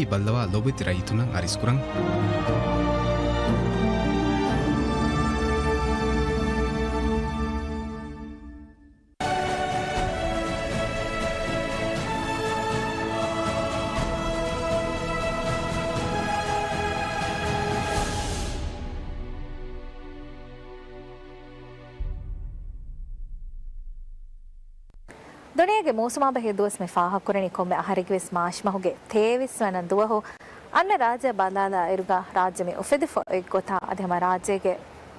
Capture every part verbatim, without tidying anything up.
ބައްލަވާ ލޯބިވެތި ރައްޔިތުންނަށް އަރިސްކުރަން. ދުނިޔޭގެ މޫސުމާބެހޭ ދުވަސް މި ފާހަގަކުރަނީ ކޮންމެ އަހަރެއްގެވެސް މާޗްމަހުގެ ތޭވީސް ވަނަ ދުވަހު. އަންނަ ރާއްޖެ ބަލާލާއިރުގަ ރާއްޖެ މި އުފެދިފަ އޮތް ގޮތާ އަދި ހަމަ ރާއްޖޭގެ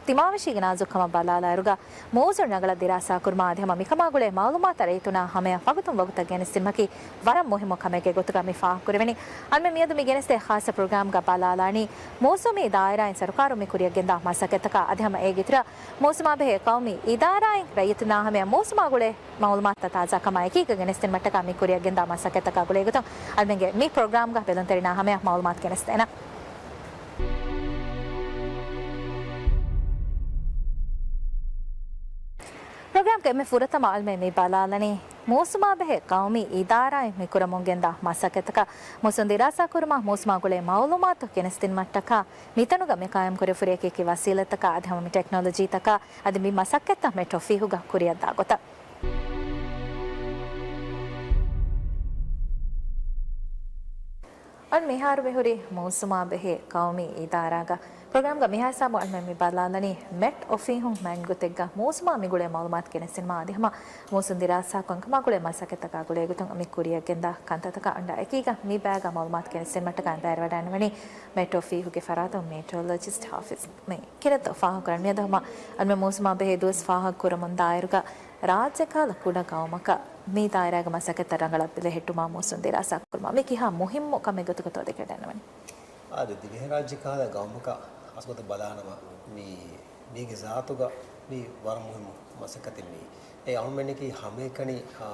ދިމާވެށީގެ ނާޒުކުކަމަށް ބަލާލާއިރުގަ މޫސުން ރަނގަޅަށް ދިރާސާކުރުމާ އަދި ހަމަ މިކަމާ ގުޅޭ މައުލޫމާތަށް ރައްޔިތުންނާ ހަމަޔަށް ވަގުތުން ވަގުތަށް ގެނެސްދިނުމަކީ ވަރަށް މުހިއްމު ކަމެއްގެ ގޮތުގަ މި ފާހަގަކުރެވެނީ. އަންމެ މިއަދު މި ގެނެސްދޭ ޚާއްސަ ޕްރޮގްރާމްގަ ބަލާލާނީ މޫސުމީ ދާއިރާއިން ސަރުކާރުން މި ކުރިއަށް ގެންދާ މަސައްކަތްތަކާ އަދި ހަމަ އޭގެ އިތުރަށް މޫސުމާބެހޭ ޤައުމީ އިދާރާއިން ރައްޔިތުންނާ ހަމަޔަށް މޫސުމާ ގުޅޭ މައުލޫމާތުތައް ތާޒާކަމާ އެކީގަ ގެނެސްދިނުމަށްޓަކާ މި ކުރިއަށް ގެންދާ މަސައްކަތްތަކާ ގުޅޭގޮތުން އަންމެންގެ މި ޕްރޮގްރާމްގަ ބެލުންތެރިންނާ ހަމަޔަށް މައުލޫމާތު ގެނެސްދޭނަން. ޕްރޮގްރާމްގެ އެންމެ ފުރަތަމަ އަންމެން މި ބަލާލަނީ މޫސުމާބެހޭ ޤައުމީ އިދާރާއިން މި ކުރަމުން ގެންދާ މަސައްކަތްތަކާ، މޫސުން ދިރާސާކުރުމާ މޫސުމާ ގުޅޭ މައުލޫމާތު ގެނެސްދިނުމަށްޓަކާ، މިތަނުގަ މި ޤާއިމްކުރެވިފަ ހުރި އެކި އެކި ވަސީލަތްތަކާ އަދި ހަމަ މި ޓެކްނޮލޮޖީތަކާ އަދި މި މަސައްކަތްތައް މެޓް އޮފީހުގަ ކުރިއަށްދާ ގޮތަށް. އަން މިހާރު މިހުރީ މޫސުމާ ބެހޭ ޤައުމީ އިދާރާގަ. ޕްރޮގްރާމްގަ މިހާ ހިސާބުން އަންމެން މި ބަލާލަނީ މެޓް އޮފީހުން މައިންގޮތެއްގަ މޫސުމާ މިގުޅޭ މައުލޫމާތު ގެނެސްދިނުމާ އަދި ހަމަ މޫސުން ދިރާސާކޮށް ކަމާ ގުޅޭ މަސައްކަތްތަކާ ގުޅޭގޮތުން މި ކުރިއަށް ގެންދާ ކަންތައްތަކާ އަންޑާ އެކީގަ މި ބައިގަ މައުލޫމާތު ގެނެސްދިނުމަށްޓަކާ އަނބާރިވަޑައިންނެވެނީ މެޓް އޮފީހުގެ ފަރާތުން މީޓިއޮލޮޖިސްޓް ހާފިޒް. މި ކިރިތި ފާހަގަކުރަން މިއަދު ހަމަ އަންމެ މޫސުމާ ބެހޭ ދުވަސް ފާހަގަކުރަމުން ދާއިރުގަ ރާއްޖެ ކަހަލަ ކުޑަ ގައުމަކަށް މި ދާއިރާގެ މަސައްކަތްތައް ރަނގަޅަށް ބެލެހެއްޓުމާ މޫސުން ދިރާސާކުރުމާ މި ކިހާ މުހިއްމު ކަމެއް ގޮތުގަ ތޯ ދެކެވަޑައިންނެވެނީ. އާދެ، ދިވެހިރާއްޖެ ކަހަލަ ގައުމަކަށް އަސްލު ބަލާނަމަ މި، މީގެ ޒާތުގަ މި ވަރަށް މުހިއްމު މަސައްކަތެއް މީ. އެ އަޅުމެންނަކީ ހަމައެކަނި، އާ،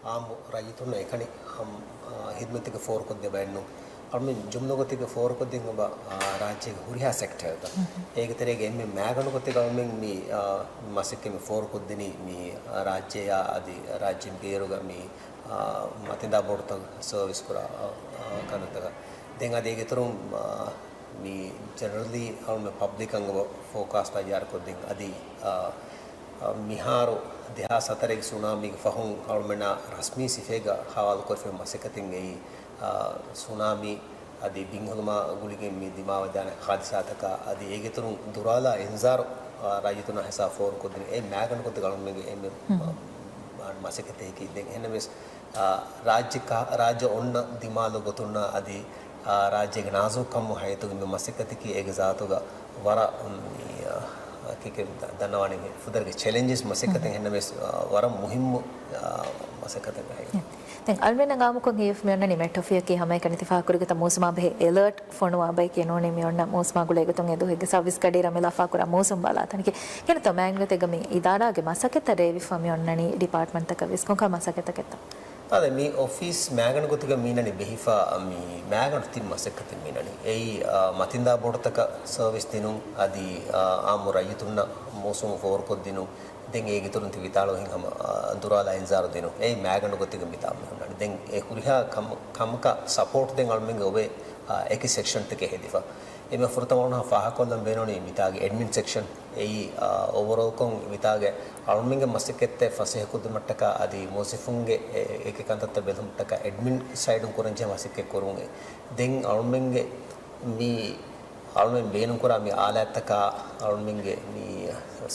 އާއްމު ރައްޔިތުންނަށް އެކަނި ހަމް-، އާ، ހިދުމަތެއްގަ ފޯރުކޮށްދޭ ބައެއްނޫން. އަޅުމެން ޖުމްލަ ގޮތެއްގަ ފޯރުކޮށްދިން އޮބަ، އާ، ރާއްޖޭގެ ހުރިހާ ސެކްޓަރެއްގަ. އޭގެ ތެރޭގަ އެންމެ މައިގަނޑު ގޮތެއްގަ އަޅުމެން މި، އާ، މަސައްކަތް މި ފޯރުކޮށްދިނީ މި، އާ، ރާއްޖެއާ އަދި ރާއްޖޭން ބޭރުގަ މި، އާ، މަތިންދާ ބޯޑުތައް ސަރވިސް ކުރާ، އާ، އާ، ކަންތައްތަކަށް. ދެން އަދި އޭގެ އިތުރުން، އާ، މި ޖެނެރަލީ އަޅުމެން ޕަބްލިކް އަންގަވަ ފޯކާސްޓް ތައްޔާރުކޮށްދިން އަދި، އާ، އާ، މިހާރު ދެހާސް ހަތަރެއްގެ ސުނާމީގެ ފަހުން އަޅުމެންނާ ރަސްމީ ސިފައިގަ ހަވާލުކުރެފި މަސައްކަތެއް އެއީ، އާ، ސުނާމީ އަދި ބިންހުލުމާ ގުޅިގެން މި ދިމާވެދާނެ ހާދިސާތަކާ އަދި އޭގެ އިތުރުން ދުރާލާ އިންޒާރު، އާ، ރައްޔިތުންނާ ހިސާބަށް ފޯރުކޮށްދިނުން އެ މައިގަނޑު ގޮތެއްގަ އަޅުމެންގެ އެންމެ، އާ، މަސައްކަތެއް އެކީ. ދެން އެހެންނަމަވެސް، އާ، ރާއްޖެ ކަ-، ރާއްޖެ އޮންނަ ދިމާލު ގޮތުންނާ އަދި، އާ، ރާއްޖޭގެ ނާޒުކުކަމު ހައިތުގެ މި މަސައްކަތަކީ އޭގެ ޒާތުގަ ވަރަށް، މި، އާ، ކިކެ ދަ-، ދަންނަވާނެ ފުދޭވަރުގެ ޗެލެންޖެސް މަސައްކަތެއް. އެހެންނަމަވެސް، އާ، ވަރަށް މުހިއްމު، އާ، މަސައްކަތެއް. ދެން އަޅުމެންނަށް އާއްމުކޮށް ހީވެފަ މި އޮންނަނީ މެޓް އޮފީހަކީ ހަމައެކަނި ތި ފާހަގަކުރި ގޮތަށް މޫސުމާ ބެހޭ އެލާޓް ފޮނުވާ ބައެކޭ ނޫނީ މި އޮންނަ މޫސުމާ ގުޅޭ ގޮތުން އެ ދުވަހެއްގެ ސަރވިސް ގަޑިއިރަށް މި ލަފާކުރާ މޫސުން ބަލާ ތަނަކީ. ކިނެތޯ މައިގަނޑު ގޮތެއްގަ މި އިދާރާގެ މަސައްކަތްތައް ރޭވިފަ މި އޮންނަނީ ޑިޕާޓްމަންޓްތަކަށް ވެސް ކޮންކަހަލަ މަސައްކަތްތަކެއްތޯ؟ އާދެ، މި އޮފީސް މައިގަނޑު ގޮތުގަ މީނަނީ ބެހިފަ މި މައިގަނޑު ތިން މަސައްކަތެއް މީނަނީ. އެއީ، އާ، މަތިންދާ ބޯޑުތަކަށް ސަރވިސް ދިނުން އަދި، އާ، އާއްމު ރައްޔިތުންނަށް މޫސުން ފޯރުކޮށްދިނުން. ދެން އޭގެ އިތުރުން ތި ވިދާޅުވިހެން ހަމަ، އާ، ދުރާލާ އިންޒާރު ދިނުން. އެއީ މައިގަނޑު ގޮތެއްގަ މިތާ މި ހުންނަނީ. ދެން އެ ހުރިހާ ކަމަ-، ކަމަކަށް ސަޕޯޓް ދޭން އަޅުމެންގެ އޮވޭ، އާ، އެކި ސެކްޝަންތަކެއް ހެދިފަ. އެންމެ ފުރަތަމަ އަޅުގަނޑު ފާހަގަކޮށްލަން ބޭނުނީ މިތާގެ އެޑްމިން ސެކްޝަން. އެއީ، އާ، އޯވަރޯލްކޮށް މިތާގެ އަޅުމެންގެ މަސައްކަތްތައް ފަސޭހަކޮށްދިނުމަށްޓަކާ އަދި މުވައްޒަފުންގެ އެ-، އެކި ކަންތައްތައް ބެލުމަށްޓަކާ އެޑްމިން ސައިޑުން ކުރަންޖެހޭ މަސައްކަތް ކުރުން. ދެން އަޅުމެންގެ މި އަޅުމެން ބޭނުންކުރާ މި އާލާތްތަކާ އަޅުމެންގެ މި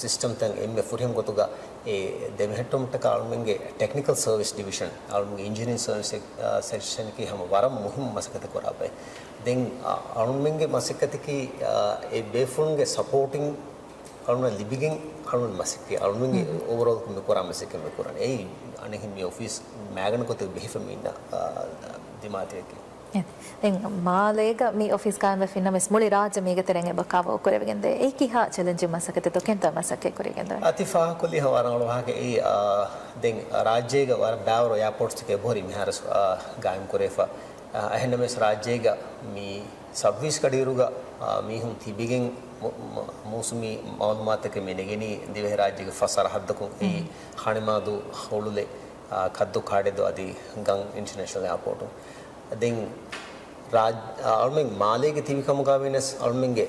ސިސްޓަމްތައް އެންމެ ފުރިހަމަ ގޮތުގަ އެ ދެމެހެއްޓުމަށްޓަކާ އަޅުމެންގެ ޓެކްނިކަލް ސަރވިސް ޑިވިޝަން، އަޅުމެންގެ އިންޖިނިއަރިން ސަރވިސް، އާ، ސެކްޝަނަކީ ހަމަ ވަރަށް މުހިއްމު މަސައްކަތެއް ކުރާ ބައެއް. ދެން، އާ، އަޅުމެންގެ މަސައްކަތަކީ، އާ، އެ ބޭފުޅުންގެ ސަޕޯޓިން އަޅުމެން ލިބިގެން އަޅުމެން މަސައްކަތް، އަޅުމެންގެ އޯވަރޯލް މި ކުރާ މަސައްކަތް މި ކުރަން. އެއީ އަނެއް މި އޮފީސް މައިގަނޑު ގޮތެއް ބެހިފަ މި އިންނަ، އާ، ދިމާލަކީ. ދެން މާލޭގަ މި އޮފީސް ޤާއިމްވެފަ އިންނަމަވެސް މުޅި ރާއްޖެ މީގެ ތެރެއިން އެބަ ކަވަރ ކުރެވިގެންދޭ. އެއީ ކިހާ ޗެލެންޖިން މަސައްކަތެއްތޯ ކިހިނެއްތޯ މަސައްކަތް ކުރިގެންދޯ؟ އަދި ފާހަގަކޮށްލީ ހަމަ ވަރަށް އަޅުވާހަކަ އެއީ، އާ، ދެން ރާއްޖޭގަ ވަރަށް ބާވަރު އެއާޕޯޓްސްތަކެއް އެބަހުރި މިހާރު، އާ، ގާއިމް ކުރެވިފަ. އާ، އެހެންނަމަވެސް ރާއްޖޭގަ މި ސައުތީސްޓް ގަޑިއިރުގަ، އާ، މީހުން ތިބިގެން މު-، މު-، މޫސުމީ މައުލޫމާތުތަކެއް މި ނެގެނީ ދިވެހިރާއްޖޭގެ ފަސް ސަރަހައްދަކުން. އެއީ ހަނިމާދޫ، ހޮޅުލެއް، އާ، ކައްދޫ ކާޑެއްދޯ އަދި ގަން އިންޓަރނޭޝަނަލް އެއާޕޯޓުން. ދެން ރާއް-، އަޅުމެން މާލޭގެ ތިބި ކަމުގަ ވެނަސް އަޅުމެންގެ،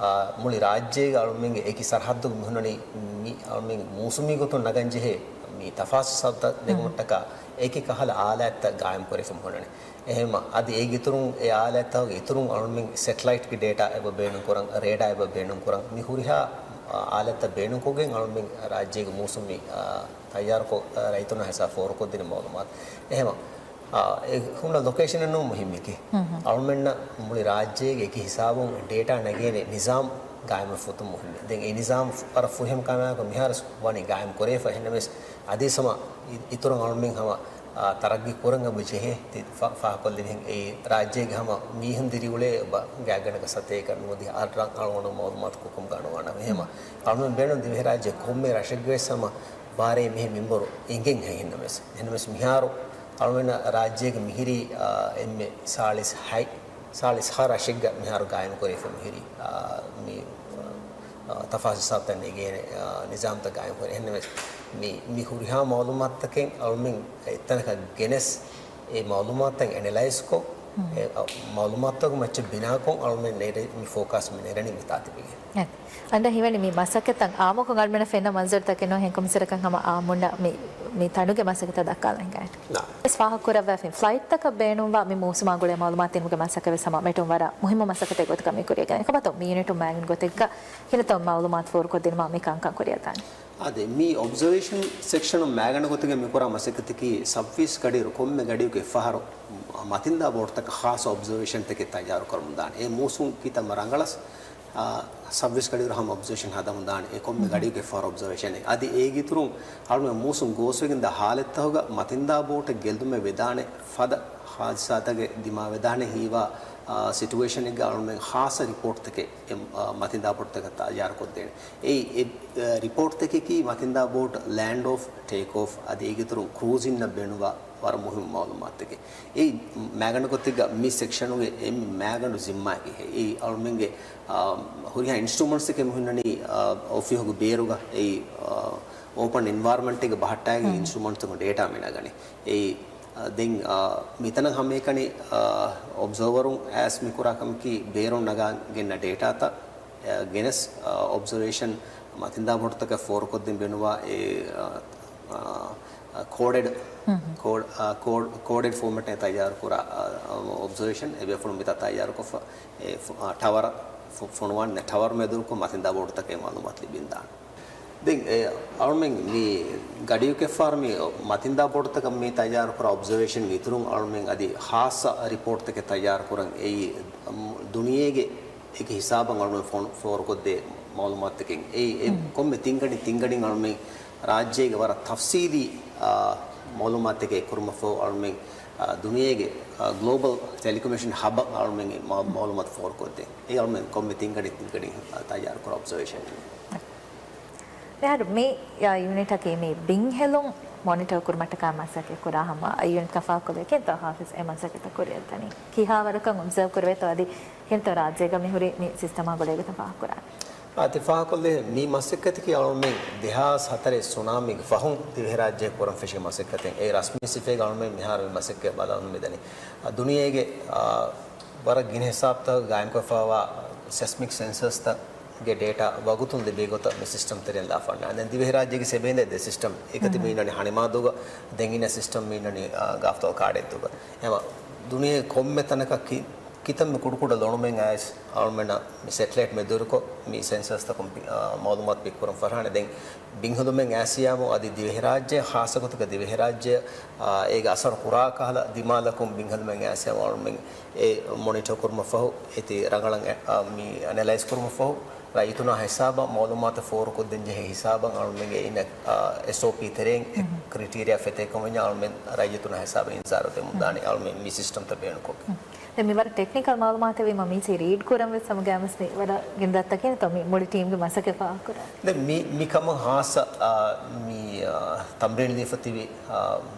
އާ، މުޅި ރާއްޖޭގެ އަޅުމެންގެ އެކި ސަރަހައްދުގަ މިހުންނަނީ މި އަޅުމެން މޫސުމީ ގޮތުން ނަގަން ޖެހޭ މި ތަފާސް ސަބްދަ ނެގުމަށްޓަކާ އެކި ކަހަލަ އާލާތްތައް ގާއިމް ކުރެފަ މިހުންނަނީ. އެހެންމަ އަދި އޭގެ އިތުރުން އެ އާލާތްތަކުގެ އިތުރުން އަޅުމެން ސެޓެލައިޓްގެ ޑޭޓާ އެބަ ބޭނުން ކުރަން، ރޭޑާ އެބަ ބޭނުން ކުރަން، މި ހުރިހާ، އާ، އާލާތްތައް ބޭނުންކޮށްގެން އަޅުމެން ރާއްޖޭގެ މޫސުމީ، އާ، ތައްޔާރުކޮށް، އާ، ރައްޔިތުންނާ ހިސާބަށް ފޯރުކޮށްދިން މައުލޫމާތު. އެހެންމަ އާ، އެ ހުންނަ ލޮކޭޝަނެއް ނޫން މުހިއްމީކީ. އަޅުމެންނަށް މުޅި ރާއްޖޭގެ އެކި ހިސާބުން ޑޭޓާ ނެގޭނެ ނިޒާމް ގާއިމް ފޮތުން މުހިއްމީ. ދެން އެ ނިޒާމް ވަރަށް ފުރިހަމަ ކަމާއެކު މިހާރު ވަނީ ގާއިމް ކުރެވިފަ. އެހެންނަމަވެސް އަދިވެސް ހަމަ އި-، އިތުރަށް އަޅުމެން ހަމަ، އާ، ތަރައްގީ ކުރަން އެބަ ޖެހޭ. ތި ފާ-، ފާހަގަކޮށްލެވިހެން އެ ރާއްޖޭގެ ހަމަ މީހުން ދިރިއުޅޭ އެބަ ގާތްގަނޑަކަށް ސަތޭކަ ނުވަދިހަ އަށް ރަށް އަޅުގަނޑު މައުލޫމާތު ކުކުމް ގަނޑުވާނަމޭ. ހަމަ އަޅުމެން ބޭނުން ދިވެހިރާއްޖެ ކޮންމެ ރަށެއްގެވެސް ހަމަ ވާރޭ މިހެން މިންވަރު އެނގެން ހެންނަމެސް. އެހެންނަމެސް މިހާރު އަޅުމެން ރާއްޖޭގެ މިހިރީ، އާ، އެންމެ ސާޅީސް ހަތް، ސާޅީސް ހަ ރަށެއްގަ މިހާރު ގާއިމް ކުރެވިފަ މިހިރީ، އާ، މި، އާ، ތަފާސް ހިސާބުތައް ނެގޭނެ، އާ، ނިޒާމްތައް ގާއިމް ކުރޭ. އެހެންނަމެސް މި، މި ހުރިހާ މައުލޫމާތުތަކެއް އަޅުމެން އެތަނަކަށް ގެނެސް، އެ މައުލޫމާތުތައް އެނަލައިޒްކޮށް، އެ، އަ، މައުލޫމާތުތަކުގެ މައްޗަށް ބިނާކޮށް އަޅުމެން ނެރެ-، މި ފޯކާސްޓް މި ނެރެނީ މިތާ ތިބެގެން. އެ. އަންޑަ ހީވަނީ މި މަސައްކަތަށް އާއްމުކޮށް އަޅުމެންނަށް ފެންނަ މަންޒަރުތަކެއް ނޫން ހެންކޮމިސަރަކަށް ހަމަ އާއްމުންނަށް މި، މި ތަނުގެ މަސައްކަތަށް ދައްކާލަން ހިނގާނެ. ނާ. ވެސް ފާހަގަކުރައްވާފިން ފްލައިޓްތަކަށް ބޭނުންވާ މި މޫސުމާ ގުޅޭ މައުލޫމާތު ދިނުމުގެ މަސައްކަތް ވެސް ހަމަ މެޓުން ވަރަށް މުހިއްމު މަސައްކަތެއް ގޮތަކަށް މި ކުރިއަށް ގެންދަނީ. ކޮބާތޯ މި ޔުނިޓުން މާގަނޑު ގޮތެއްގަ ކިހިނެއްތޯ މައުލޫމާތު ފޯރުކޮށްދިނުމަށް މި ކަންކަން ކުރިއަށްދާނީ؟ އާދެ، މި އޮބްޒަވޭޝަން ސެކްޝަނުން މާގަނޑު ގޮތުގަ މި ކުރާ މަސައްކަތަކީ ސައްބީސް ގަޑިއިރު ކޮންމެ ގަޑިއަކު އެއްފަހަރު މަތިންދާ ބޯޓުތަކަށް ޚާއްޞަ އޮބްޒަވޭޝަންތަކެއް ތައްޔާރު ކުރަމުން ދާނެ. އެ މޫސުން ކިތައްމެ ރަނގަޅަސް، އާ، ސައްބީސް ގަޑިއިރު ހަމަ އޮބްޒަވޭޝަން ހަދަމުން ދާނެ. އެ ކޮންމެ ގަޑިއަކު އެއްފަހަރު އޮބްޒަވޭޝަނެއް. އަދި އޭގެ އިތުރުން އަޅުމެން މޫސުން ގޯސްވެގެން ދާ ހާލަތްތަކުގަ މަތިންދާ ބޯޓެއް ގެއްލުމެއް ވެދާނެ ފަދަ ހާދިސާތަކެއް ދިމާވެދާނެ ހީވާ، އާ، ސިޓުއޭޝަނެއްގަ އަޅުމެން ޚާއްޞަ ރިޕޯޓްތަކެއް އެ، އާ، މަތިންދާ ބޯޓުތަކަށް ތައްޔާރުކޮށްދޭނެ. އެއީ، އެ، އާ، ރިޕޯޓްތަކަކީ މަތިންދާ ބޯޓް ލޭންޑް އޮފް، ޓޭކް އޮފް، އަދި އޭގެ އިތުރުން ކްރޫޒިންނަށް ބޭނުންވާ ވަރަށް މުހިއްމު މައުލޫމާތުތަކެއް. އެއީ، މާގަނޑު ގޮތެއްގަ މި ސެކްޝަނުގެ އެންމެ މާގަނޑު ޒިންމާއަކީ. އެއީ، އަޅުމެންގެ، އާ، ހުރިހާ އިންސްޓްރުމަންޓްސްތަކެއް މިހުންނަނީ، އާ، އޮފީހުގެ ބޭރުގަ. އެއީ، އާ، އޯޕަން އެންވަޔަރަމަންޓެއްގަ ބަހައްޓާގެން އިންސްޓްރުމަންޓްސްތަކުން ޑޭޓާ މި ނަގަނީ. އެއީ، އާ، ދެން، އާ، މިތަނަށް ހަމައެކަނި، އާ، އޮބްޒަވަރުން އައިސް މި ކުރާ ކަމަކީ ބޭރުން ނަގާ ގެންނަ ޑޭޓާތައް، އާ، ގެނެސް، އާ، އޮބްޒަވޭޝަން މަތިންދާ ބޯޓުތަކަށް ފޯރުކޮށްދިން ބޭނުންވާ އެ، އާ، އާ، އާ، ކޯޑެޑް، ކޯޑް، އާ، ކޯޑް، ކޯޑެޑް ފޯމެޓް ތައްޔާރު ކުރާ، އާ، އޮބްޒަވޭޝަން އެ ބޭފުޅުން މިތާ ތައްޔާރުކޮށްފަ އެ ފު-، އާ، ޓަވަރ ފު-، ފޮނުވާން ޓަވަރު މެދުރުކޮށް މަތިންދާ ބޯޓުތަކަށް މައުލޫމާތު ލިބިން ދާނެ. ދެން އެ އަޅުމެން މި ގަޑިއުކެއްފާރު މި މަތިންދާ ބޯޓުތަކަށް މި ތައްޔާރުކުރާ އޮބްޒަވޭޝަންގެ އިތުރުން އަޅުމެން އަދި ޚާއްޞަ ރިޕޯޓްތަކެއް ތައްޔާރުކުރަން. އެއީ ދުނިޔޭގެ އެކި ހިސާބަށް އަޅުމެން ފޯ-، ފޯރުކޮށްދޭ މައުލޫމާތުތަކެއް. އެއީ އެ ކޮންމެ ތިންގަނޑި ތިންގަނޑިން އަޅުމެން ރާއްޖޭގެ ވަރަށް ތަފްސީލީ، އާ، މައުލޫމާތުތަކެއް ކުރުމަށްފަހު އަޅުމެން، އާ، ދުނިޔޭގެ، އާ، ގްލޯބަލް ޓެލިކޮމިއުނިކޭޝަން ހަބަށް އަޅުމެން މަ-، މައުލޫމާތު ފޯރުކޮށްދޭ. އެ އަޅުމެން ކޮންމެ ތިންގަނޑި ތިންގަނޑި، އާ، ތައްޔާރުކުރާ އޮބްޒަވޭޝަން. މިހާރު މި، އާ، ޔުނިޓަކީ މި ބިންހެލުން މޮނިޓަރ ކުރުމަށްޓަކާ މަސައްކަތް ކުރާ ހަމަ އައި ޔުނިޓް ތަފާކޮށްލޭ ކިހިނެއްތޯ ހާފިޒް އެ މަސައްކަތަށް ކުރިއަށްދަނީ؟ ކިހާ ވަރަކަށް އޮބްޒަވް ކުރެވޭތޯ އަދި ކިހިނެއްތޯ ރާއްޖޭގަ މިހުރީ މި ސިސްޓަމާ ގުޅޭގޮތުން ފާހަގަކުރާނެ؟ އާ، ތި ފާހަގަކޮށްލީ މި މަސައްކަތަކީ އަޅުމެން ދެހާސް ހަތަރެއް ސުނާމީގެ ފަހުން ދިވެހިރާއްޖެ ކުރަން ފެށި މަސައްކަތެއް. އެ ރަސްމީ ސިފައިގަ އަޅުމެން މިހާރު މި މަސައްކަތް ބަލަން މިދަނީ. އާ، ދުނިޔޭގެ، އާ، ވަރަށް ގިނަ ހިސާބުތަކަށް ގާއިމްކޮށްފައިވާ ސެސްމިކް ސެންސަސްތައްގެ ޑޭޓާ ވަގުތުން ލިބޭ ގޮތަށް މި ސިސްޓަމް ތެރެއިން ލާފަންނާ. ދެން ދިވެހިރާއްޖޭގެ ސެބޭންދެ ދެ ސިސްޓަމް. އެކަތި މި އިންނަނީ ހަނިމާދޫގަ، ދެން އިންނަ ސިސްޓަމް މި އިންނަނީ، އާ، ގާފްތޯ ކާޑެއްދޫގަ. އެހެންވީމަ ދުނިޔޭގެ ކޮންމެ ތަނަކަށް ކި-، ކިތަންމެ ކުޑަކުޑަ ލޮނުމެއް އައިސް އަޅުމެންނަށް މި ސެޓެލައިޓް މެދުވެރިކޮށް މި ސެންސަސްތަކުން ޕި-، އާ، މައުލޫމާތު ޕިކް ކުރަން ފަށާނެ. ދެން ބިންހެލުމެއް އައިސް ޔާމު އަދި ދިވެހިރާއްޖެ ޚާއްޞަގޮތުގަ ދިވެހިރާއްޖެ، އާ، އޭގެ އަސަރު ކުރާ ކަހަލަ ދިމާލަކުން ބިންހެލުމެއް އައިސް ޔާމު އަޅުމެން އެ މޮނިޓަރ ކުރުމަށްފަހު އެތި ރަނގަޅަށް އެ-، އާ، މި އެނަލައިޒް ކުރުމަށްފަހު ރައްޔިތުންނާ ހިސާބަށް މައުލޫމާތު ފޯރުކޮށްދޭން ޖެހޭ ހިސާބަށް އަޅުމެންގެ އިން، އާ، އެސްއޯޕީ ތެރެއިން އެ ކްރިޓީރިއާ ފެތޭކަމަށް އަޅުމެން ރައްޔިތުންނާ ހިސާބަށް އިންޒާރު ދެމުން ދާނެ އަޅުމެން މި ސިސްޓަމްތައް ބޭނުންކޮށްގެން. ދެން މި ވަރަށް ޓެކްނިކަލް މައުލޫމާތެއް ވީމަ މީތި ރީޑް ކުރަން ވެސް ހަމަގައިމުވެސް މި ވަރަށް ގިނަ ދަތިތަކެއް ނެތޯ މި މުޅި ޓީމްގެ މަސައްކަތް ފާހަގަކުރާނެ. ދެން މި، މި ކަމަށް ހާއްސަ، އާ، މި، އާ، ތަމްރީން ދީފަ ތިބި، އާ،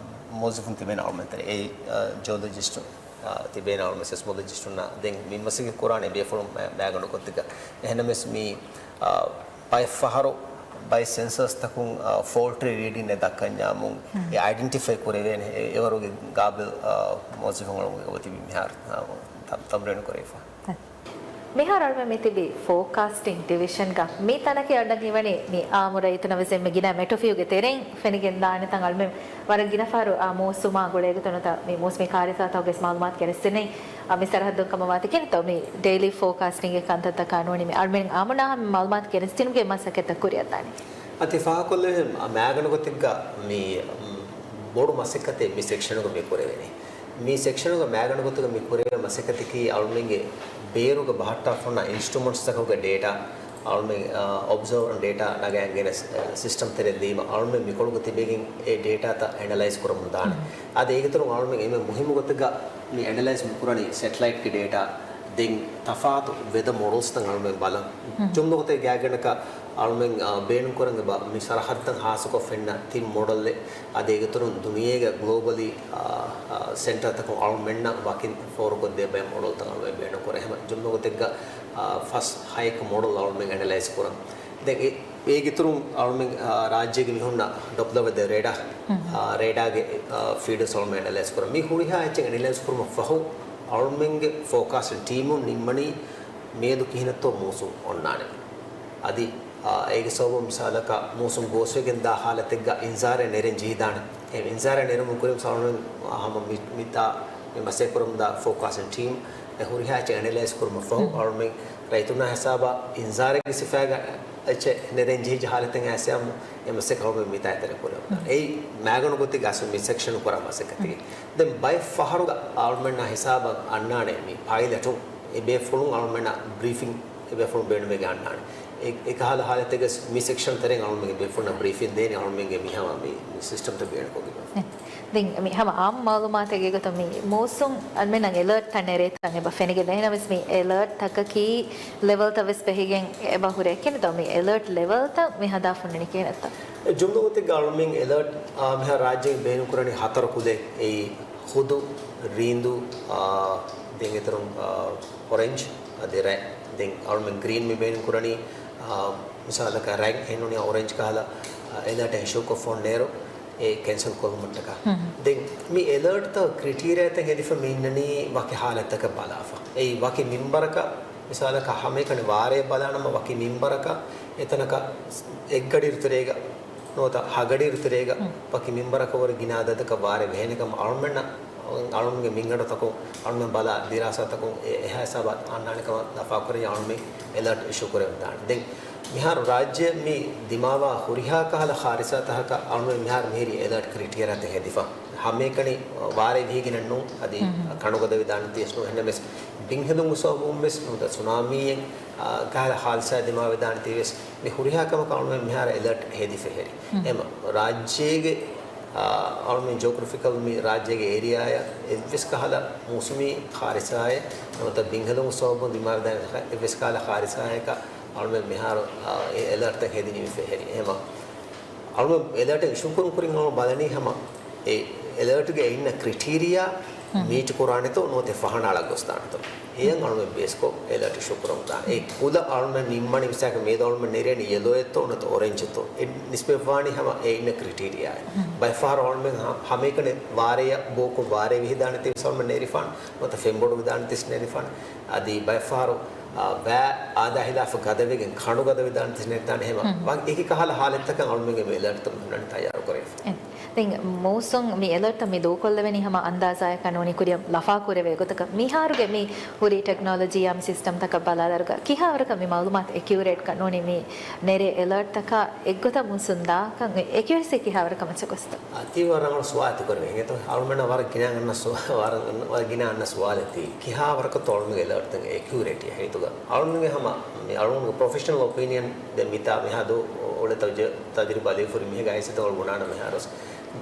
މުވައްޒަފުން ތިބޭނެ އަޅުމެން ތެރޭ. އެ، އާ، ޖިއޮލޮޖިސްޓު، އާ، ތިބޭނެ އަޅުމެން ސެސްމޮލޮޖިސްޓުންނާ ދެން މި މަސައްކަތް ކުރާނެ ބޭފުޅުން މަ-، މައިގަނޑު ގޮތެއްގަ. އެހެންނަމަވެސް މި، އާ، ބައެއް ފަހަރު ބައެއް ސެންސަސްތަކުން، އާ، ފޯލްޓް ރީޑިންއެއް ދައްކަންޏާމުން އެ އައިޑެންޓިފައި ކުރެވޭނެ އެ-، އެވަރުގެ ގާބިލް، އާ، މުވައްޒަފުން އަޅުގަނޑު އޮތީ މިހާރު، އާ، ތަ-، ތަމްރީނު ކުރެވިފަ. މިހާރު އަޅުމެން މި ތިބި ފޯކާސްޓިން ޑިވިޝަންގަ މި ތަނަކީ އަންނަން ހީވަނީ މި އާއްމު ރައްޔިތުންނަށް ވެސް އެންމެ ގިނަ މެޓްރޮފިއުގެ ތެރެއިން ފެނިގެން ދާނެ ތަން. އަޅުމެން ވަރަށް ގިނަ ފަހަރު އާ މޫސުމާ ގުޅޭގޮތުން ނުވަތަ މި މޫސުމީ ކާރިސާތަކުގެ ވެސް މައުލޫމާތު ގެނެސްދިނީ އާ މި ސަރަހައްދުން ކަމަށް ވާތީ. ކިހިނެއްތޯ މި ޑެއިލީ ފޯކާސްޓިންގެ ކަންތައްތަކާ ނޫނީ މި އަޅުމެން އާއްމުންނާ ހަމަ މައުލޫމާތު ގެނެސްދިނުމުގެ މަސައްކަތްތައް ކުރިއަށްދާނީ؟ އަދި ފާހަގަކޮށްލެވޭ މައިގަނޑު ގޮތެއްގަ މި، މް، ބޮޑު މަސައްކަތެއް މި ސެކްޝަނުގަ މި ކުރެވެނީ. މި ސެކްޝަނުގަ މައިގަނޑު ގޮތުގަ މި ކުރެވޭ މަސައްކަތަކީ އަޅުމެންގެ ބޭރުގަ ބަހައްޓާފަ ހުންނަ އިންސްޓްރުމަންޓްސްތަކުގެ ޑޭޓާ، އަޅުމެން، އާ، އޮބްޒަވް ޑޭޓާ ނަގައިގެން ސި-، ސިސްޓަމް ތެރެއަށް ދީމަ، އަޅުމެން މިކޮޅުގަ ތިބެގެން އެ ޑޭޓާތައް އެނަލައިޒް ކުރަމުން ދާނެ. އަދި އޭގެ އިތުރުން އަޅުމެން އެންމެ މުހިއްމު ގޮތެއްގަ މި އެނަލައިޒް މި ކުރަނީ ސެޓެލައިޓްގެ ޑޭޓާ، ދެން ތަފާތު ވެދަ މޮޑެލްސްތައް އަޅުމެން ބަލަން. ޖުމްލަ ގޮތެއް ގާތްގަނޑަކަށް އަޅުމެން، އާ، ބޭނުންކުރަން އެބަ މި ސަރަހައްދަށް ހާއްސަކޮށް ފެންނަ ތިން މޮޑެލްއެއް. އަދި އޭގެ އިތުރުން ދުނިޔޭގެ ގްލޯބަލީ، އާ، އާ، ސެންޓަރތަކުން އަޅުމެންނަށް ވަކިން ފޯރުކޮށްދޭ ބައެއް މޮޑެލްތައް އަޅުމެން ބޭނުންކުރޭ. ހަމަ ޖުމްލަ ގޮތެއްގަ، އާ، ފަސް ހައެއް މޮޑެލް އަޅުމެން އެނަލައިޒް ކުރަން. ދެން އެ-، އޭގެ އިތުރުން އަޅުމެން، އާ، ރާއްޖޭގެ މި ހުންނަ ޑޮޕްލަވެދެ ރޭޑާ، އާ، ރޭޑާގެ، އާ، ފީޑްސް އަޅުމެން އެނަލައިޒް ކުރަން. މި ހުރިހާ އެއްޗެއް އެނަލައިޒް ކުރުމަށް ފަހު އަޅުމެންގެ ފޯކާސްޓިން ޓީމުން ނިންމަނީ މޭދު ކިހިނެއްތޯ މޫސުން އޮންނާނެ. އަދި، އާ، އޭގެ ސަބަބުން މިސާލަކަށް މޫސުން ގޯސްވެގެން ދާ ހާލަތެއްގަ އިންޒާރެއް ނެރެން ޖެހިދާނެ. އެ އިންޒާރެއް ނެރުމުގެ ކުރިން ސަޅުން ހަމަ މި-، މިތާ މި މަސައްކަތް ކުރަމުންދާ ފޯކާސްޓިން ޓީމް އެ ހުރިހާ އެއްޗެއް އެނަލައިޒް ކުރުމަށް ފަހު އަޅުމެން ރައްޔިތުންނާ ހިސާބަށް އިންޒާރެއްގެ ސިފައިގަ އެއްޗެއް ނެރެން ޖެހިއްޖެ ހާލަތެއް އައިސް އެ މަސައްކަތް އަޅުމެން މިތާ އެތެރެ ކުރަމުންދާނެ. އެއީ މައިގަނޑު ގޮތެއްގަ އަސްލު މި ސެކްޝަން ކުރާ މަސައްކަތެއް. ދެން ބައެއް ފަހަރުގަ އަޅުމެންނާ ހިސާބަށް އަންނާނެ މި ޕައިލަޓުން އެ ބޭފުޅުން އަޅުމެންނަށް ބްރީފިން އެ ބޭފުޅުން ބޭނުންވެގެން އަންނާނެ. އެ، އެކަހަލަ ހާލަތެއްގަ މި ސެކްޝަން ތެރެއިން އަޅުމެންގެ ބޭފުޅުންނަށް ބްރީފިން ދޭނެ އަޅުމެންގެ މި ހަމަ މި، މި ސިސްޓަމްތައް ބޭނުންކޮށްގެން. ދެން މި ހަމަ އާއްމު މައުލޫމާތެއްގެ ގޮތުން މި މޫސުން އަޅުމެންނަށް އެލާޓްތައް ނެރޭތަން އެބަ ފެނިގެން ދޭ. އެހެނަސް މި އެލާޓްތަކަކީ ލެވެލްތައް ވެސް ބެހިގެން އެބަ ހުރޭ. ކިހިނެއްތޯ މި އެލާޓް ލެވެލްތައް މި ހަދާފަ ހުންނަނީ ކިހިނެއްތޯ؟ ޖުމްލަ ގޮތެއްގަ އަޅުމެން އެލާޓް، އާ، މިހާރު ރާއްޖޭގަ ބޭނުންކުރަނީ ހަތަރު ކުލައެއް. އެއީ ހުދު، ރީނދޫ، އާ، ދެން އެތެރެން، އާ، އޮރެންޖް އަދި ރެޑް. ދެން އަޅުމެން ގްރީން މި ބޭނުން ކުރަނީ، އާ، މިސާލަކަށް ރެޑް އެހެންނޫނީ އޮރެންޖް ކަހަލަ، އާ، އެލާޓް އިޝޫކޮށްފަ ނޭރު އެ ކެންސަލް ކޮށްލުމަށްޓަކާ. ދެން މި އެލާޓްތައް ކްރިޓީރިއާތައް ހެދިފަ މި އިންނަނީ ވަކި ހާލަތްތަކަށް ބަލާފަ. އެއީ ވަކި މިންވަރަކަށް މިސާލަކަށް ހަމައެކަނި ވާރޭ ބަލާނަމަ ވަކި މިންވަރަކަށް އެތަނަކަށް އެއްގަޑިއިރު ތެރޭގަ ނުވަތަ ހަގަޑިއިރު ތެރޭގަ ވަކި މިންވަރަކަށް ވުރެ ގިނަ އަދަދަކަށް ވާރޭ ވެހޭނެ ކަމަށް އަޅުމެންނަށް، އަޅުމެންގެ މިންގަނޑުތަކުން އަޅުމެން ބަލާ ދިރާސާތަކުން އެ އެހާ ހިސާބަށް އަންނާނެ ކަމަށް ލަފާކުރެވި އަޅުމެން އެލާޓް އިޝޫ ކުރެވިދާނެ. ދެން މިހާރު ރާއްޖެ މި ދިމާވާ ހުރިހާ ކަހަލަ ހާދިސާތަކަކަށް އަޅުމެން މިހާރު މިހިރީ އެލާޓް ކްރިޓީރިއާތައް ހެދިފަ. ހަމައެކަނި ވާރޭ ވިހިގެނެއް ނޫން، އަދި ކަނޑުގަދަވެދާނެތީވެސް ނޫން. އެހެންނަމަވެސް ބިންހެލުމުގެ ސަބަބުންވެސް ނުވަތަ ސުނާމީއެއް، އާ، ކަހަލަ ހާދިސާ ދިމާވެދާނެތީވެސް މި ހުރިހާ ކަމަކަށް އަޅުމެން މިހާރު އެލާޓް ހެދިފަ ހެރި. އެމަ ރާއްޖޭގެ، އާ، އަޅުމެން ޖިއޮގްރަފިކަލް މި ރާއްޖޭގެ އޭރިއާއަށް އެއްވެސް ކަހަލަ މޫސުމީ ހާދިސާއެއް ނުވަތަ ބިންހެލުމުގެ ސަބަބުން ދިމާވެދާނެ އެއްވެސް ކަހަލަ ހާދިސާއަކަށް އަޅުމެން މިހާރު، އާ، އެ އެލާޓްތައް ހެދި ނިމިފަ ހެރި. އެމަ އަޅުމެން އެލާޓް އިޝޫ ކުރުން ކުރިން އަޅުމެން ބަލަނީ ހަމަ އެ އެލާޓްގެ އިންނަ ކްރިޓީރިއާ މީޓް ކުރާނެތޯ ނުވަތަ ފަހަނައަޅާ ގޮސްދާނެތޯ. އެޔަށް އަޅުމެން ބޭސްކޮށް އެލާޓް އިޝޫ ކުރަމުންދާނެ. އެ ކުލަ އަޅުމެން ނިންމަނީ މިސާލަކަށް މޭދު އަޅުމެން ނެރޭނީ ޔެލޯއެއްތޯ ނުވަތަ އޮރެންޖްތޯ. އެ ނިސްބަތްވާނީ ހަމަ އެ އިންނަ ކްރިޓީރިއާއެއް. ބައެއްފަހަރު އަޅުމެން ހަ-، ހަމައެކަނި ވާރޭއަށް ބޯކޮށް ވާރޭ ވިހިދާނެތީވެސް އަޅުމެން ނެރިފާނެ. ނުވަތަ ފެންބޮޑުވެދާނެތީވެސް ނެރިފާނެ. އަދި ބައެއްފަހަރު، އާ، ވައި އާދައާ ހިލާފަށް ގަދަވެގެން ކަނޑު ގަދަވެދާނެތީވެސް ނެރިދާނެ. އެހެމަ ވަ-، އެކި ކަހަލަ ހާލަތްތަކަށް އަޅުމެންގެ މި އެލާޓްތައް މި ހުންނަނީ ތައްޔާރު ކުރެވިފަ. ދެން މޫސުން މި އެލާޓްތައް މި ދޫކޮށްލެވެނީ ހަމަ އަންދާޒާއަކަށް ނޫނީ ކުރިއަށް ލަފާކުރެވޭ ގޮތަކަށް. މިހާރުގެ މި ހުރި ޓެކްނޮލޮޖީއާ މި ސިސްޓަމްތަކަށް ބަލާލާއިރުގަ ކިހާވަރަކަށް މި މައުލޫމާތު އެކިއުރޭޓްކަން ނޫނީ މި ނެރޭ އެލާޓްތަކާ އެއްގޮތަށް މޫސުން ދާކަން އެކިއުރެސީ ކިހާވަރަކަށް މައްޗަށް ގޮސްތޯ؟ އަތީ ވަރަށް ރަނގަޅު ސުވާލެއް ތި ކުރެވި. އެނގޭތޯ އަޅުމެންނަށް ވަރަށް ގިނަ އަންނަ ސުވާ-، ވަރަށް، ވަރަށް ގިނަ އަންނަ ސުވާލެއް ތީ. ކިހާވަރަކަށްތޯ އަޅުމެންގެ އެލާޓްތައް އެކިއުރޭޓް ހިތުގަ؟ އަޅުމެންގެ ހަމަ މި އަޅުމެންގެ ޕްރޮފެޝަނަލް އޮޕީނިއަން ދެން މިތާ މިހާ ދޯ އުޅޭ ތަޖު-، ތަޖުރިބާ ލިޔެފަ ހުރި މީހެއްގެ ހައިސިއްޔަތުން އަޅުގަނޑު ބުނާނަމަ މިހާރު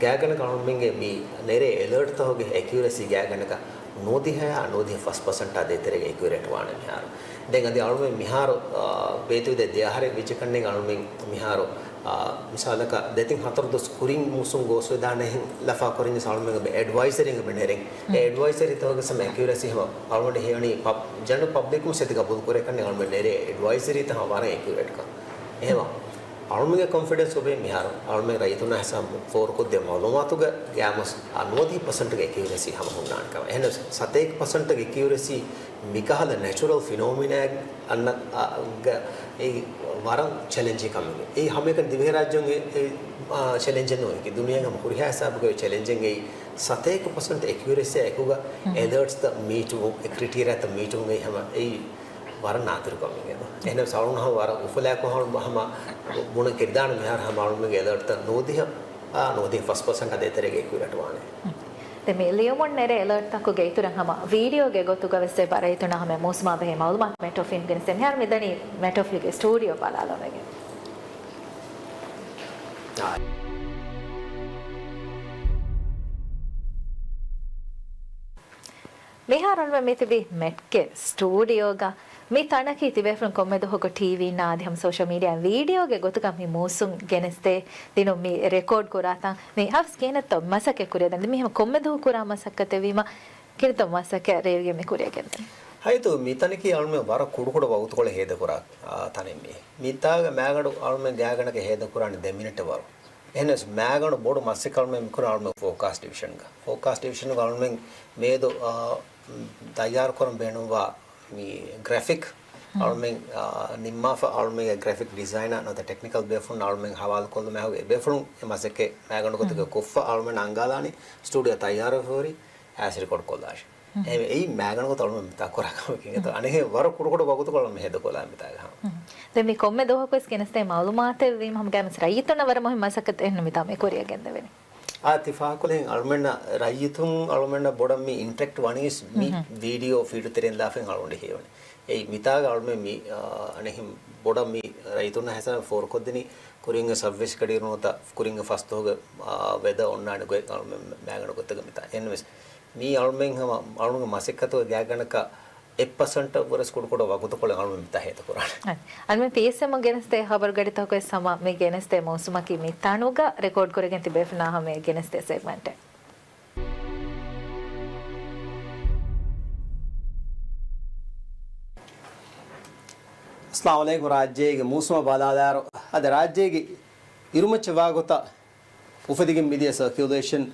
ގާތްގަނޑަކަށް އަޅުމެންގެ މި ނެރޭ އެލާޓްތަކުގެ އެކިއުރެސީ ގާތްގަނޑަކަށް ނުވަދިހަ އާ ނުވަދިހަ ފަސް ޕަސެންޓާ ދޭތެރޭގަ އެކިއުރޭޓް ވާނެ މިހާރު. ދެން އަދި އަޅުމެން މިހާރު، އާ، ބޭތުވެދޭ ދެ އަހަރެއް ވެއްޖެ ކަންނޭނގެ އަޅުމެން މިހާރު، އާ، މިސާލަކަށް ދެތިން ހަތަރު ދުވަސް ކުރިން މޫސުން ގޯސްވެދާނެހެން ލަފާކުރަންޏަސް އަޅުމެން އެޑްވައިޒަރީއެއް ނެރެން. އެ އެޑްވައިޒަރީތަކުގެ ހަމަ އެކިއުރެސީ ހަމަ އަޅުގަނޑު ހީވަނީ ޕަބް-، ޖެނެރަލް ޕަބްލިކުން ސެތި ގަބޫލު ކުރޭ ކަންނޭނގެ އަޅުމެން ނެރޭ އެޑްވައިޒަރީތައް ހަމަ ވަރަށް އެކިއުރޭޓްކަން. އެހެމަ އަޅުމެންގެ ކޮންފިޑެންސް އޮބެ މިހާރު އަޅުމެން ރައްޔިތުންނާ ހިސާބުން ފޯރުކޮށްދޭ މައުލޫމާތުގަ ގާމަސް ނުވަދިހަ ޕަސެންޓްގެ އެކިއުރެސީ ހަމަ ހުންނާނެ ކަމަށް. އެހެން ސަތޭކަ ޕަސެންޓްގެ އެކިއުރެސީ މިކަހަލަ ނެޗުރަލް ފިނޯމިނާއެއް އަންނަ، އާ، ގަ އެއީ ވަރަށް ޗެލެންޖިން ކަމެއް. އެއީ ހަމައެކަނި ދިވެހިރާއްޖޭގެ އެ، އާ، ޗެލެންޖެއް ނޫން. އެކި ދުނިޔޭގެ ހަމަ ހުރިހާ ހިސާބުގައި ޗެލެންޖެއް އެއީ ސަތޭކަ ޕަސެންޓް އެކިއުރެސީ އެކުގަ އެލަރޓްސްތައް މީޓުވުން، އެ ކްރިޓީރިއާތައް މީޓުވުން އެއީ ހަމަ އެއީ ވަރަށް ނާދިރު ކަމެއް. އެހެން ސައުން ހަމަ ވަރަށް އުފުލާކު ހަމަ، ހަމަ ބުނަ ކިރިދާނު މިހާރު ހަމަ އަޅުމެންގެ އެލަރޓްތައް ނުވަދިހަ، އާ، ނުވަދިހަ ފަސް ޕަސެންޓް އަދި އެތެރޭގަ އެކުވެރި އަޓުވާނެ. ދެން މި ލިޔުމުން ނެރޭ އެލަރޓްތަކުގެ އިތުރަށް ހަމަ ވީޑިއޯގެ ގޮތުގަ ވެސް އެބަ ރައްޔިތުންނަށް ހަމަ މޫސުމާ ބެހޭ މައުލޫމާތު މެޓްރޯފިން ގެނެސްދޭ. މިހާރު މި ދަނީ މެޓްރޯފިންގެ ސްޓޫޑިއޯ ބަލާލުމެގެން. މިހާރު އަޅުމެން މި ތިބީ މެޓްގެ ސްޓޫޑިއޯގަ. މި ތަނަކީ ތިބޭފުޅުން ކޮންމެ ދުވަހަކު ޓީވީންނާ އަދި ހަމަ ސޯޝަލް މީޑިއާ ވީޑިއޯގެ ގޮތުގަ މި މޫސުން ގެނެސްދޭ ދިނުން މި ރެކޯޑް ކުރާތަން. މި ހާފިޒް ކިހިނެއްތޯ މަސައްކަތް ކުރިޔަށް ދަނީ؟ މި ހަމަ ކޮންމެ ދުވަހު ކުރާ މަސައްކަތެއް ވީމަ، ކިހިނެއްތޯ މަސައްކަތް ރޭވިގެން މި ކުރިޔަށް ގެންދަނީ؟ ހައިތު މި ތަނަކީ އަޅުމެން ވަރަށް ކުޑަކުޑަ ވަގުތުކޮޅެއް ހޭދަކުރާ، އާ، ތަނެއް މީ. މިތާގަ މާގަނޑު އަޅުމެން ގާތްގަނޑަކަށް ހޭދަކުރާނީ ދެ މިނެޓެއް ވަރު. އެހެނަސް މާގަނޑު ބޮޑު މަސައްކަތް އަޅުމެން މިކުރަން އަޅުމެން ފޯކާސްޓް ޑިވިޝަންގަ. ފޯކާސްޓް ޑިވިޝަންގަ އަޅުމެން މިއަދު، އާ، ތައްޔާރުކުރަން ބޭނުންވާ މި ގްރެފިކް އަޅުމެން، އާ، ނިންމާފަ އަޅުމެންގެ ގްރެފިކް ޑިޒައިނަރ ނުވަތަ ޓެކްނިކަލް ބޭފުޅުން އަޅުމެން ހަވާލުކޮށްލުމާ އެ ބޭފުޅުން އެ މަސައްކަތް މާގަނޑު ގޮތުގަ ކޮށްފަ އަޅުމެން އަންގާލާނީ ސްޓޫޑިއޯ ތައްޔާރުވެފަ ހުރި އައިސް ރެކޯޑް ކޮށްލާށޭ. އެހެންވެ، އެއީ މާގަނޑު ގޮތަށް އަޅުމެން މިތާ ކުރާ ކަމަކީ. އަނެއް ވަރަށް ކުޑަކުޑަ ވަގުތުކޮޅެއް މި ހޭދަކޮށްލާ މިތާގަ ހަމަ. ދެން މި ކޮންމެ ދުވަހަކުވެސް ގެނެސްދޭ މައުލޫމާތެއް ވީމަ ހަމަ ގާތްގަނޑަކަށް ރައްޔިތުންނަށް ވަރަށް މުހިންމު މަސައްކަތެއް އެހެން މިތާ މި ކުރިޔަށް ގެންދެވެނީ. އާ، ތި ފާހަގަކޮށްލިހެން އަޅުމެންނަށް ރައްޔިތުން އަޅުމެންނަށް ބޮޑަށް މި އިންޓްރެކްޓް ވަނީސް މި ވީޑިއޯ ފީޑު ތެރެއިން ލާފައިން އަޅުގަނޑު ހެޔޮވަނީ. އެއީ މިތާގަ އަޅުމެން މި، އާ، އަނެއް ބޮޑަށް މި ރައްޔިތުންނަށް ހިސާބަށް ފޯރުކޮށްދިނީ ކުރިންގެ ސައްވީސް ގަޑިއިރު ނުވަތަ ކުރިންގެ ފަސް ދުވަހުގެ، އާ، ވެދަ އޮންނާނެ ގޮތް އަޅުމެން މާގަނޑު ގޮތަކަށް މިތާ. އެހެންވެސް މީ އަޅުމެން ހަމަ އަޅުގަނޑުގެ މަސައްކަތުގެ ގާތްގަނޑަކަށް އެއް ޕަސެންޓަށް ވުރެސް ކުޑަކުޑަ ވަގުތުކޮޅެއް އަޅުމެން މިތާ ހޭދަކުރާނެ. އަދި އަޅުމެން ޕީއެސްއެމުން ގެނެސްދޭ ހަބަރު ގަޑިތަކުގައި ހަމަ މި ގެނެސްދޭ މޫސުމަކީ މި ތަނުގަ ރެކޯޑް ކުރެގެން ތިބޭފުޅުންނާ ހަމަ ގެނެސްދޭ ސެގްމަންޓެއް. އައްސަލާމު ޢަލައިކުމް. ރާއްޖޭގެ މޫސުމަށް ބަލާލާއިރު، އަދި ރާއްޖޭގެ އިރުމައްޗަށް ވާގޮތަށް އުފެދިގެން މިދިޔަ ސަރކިއުލޭޝަން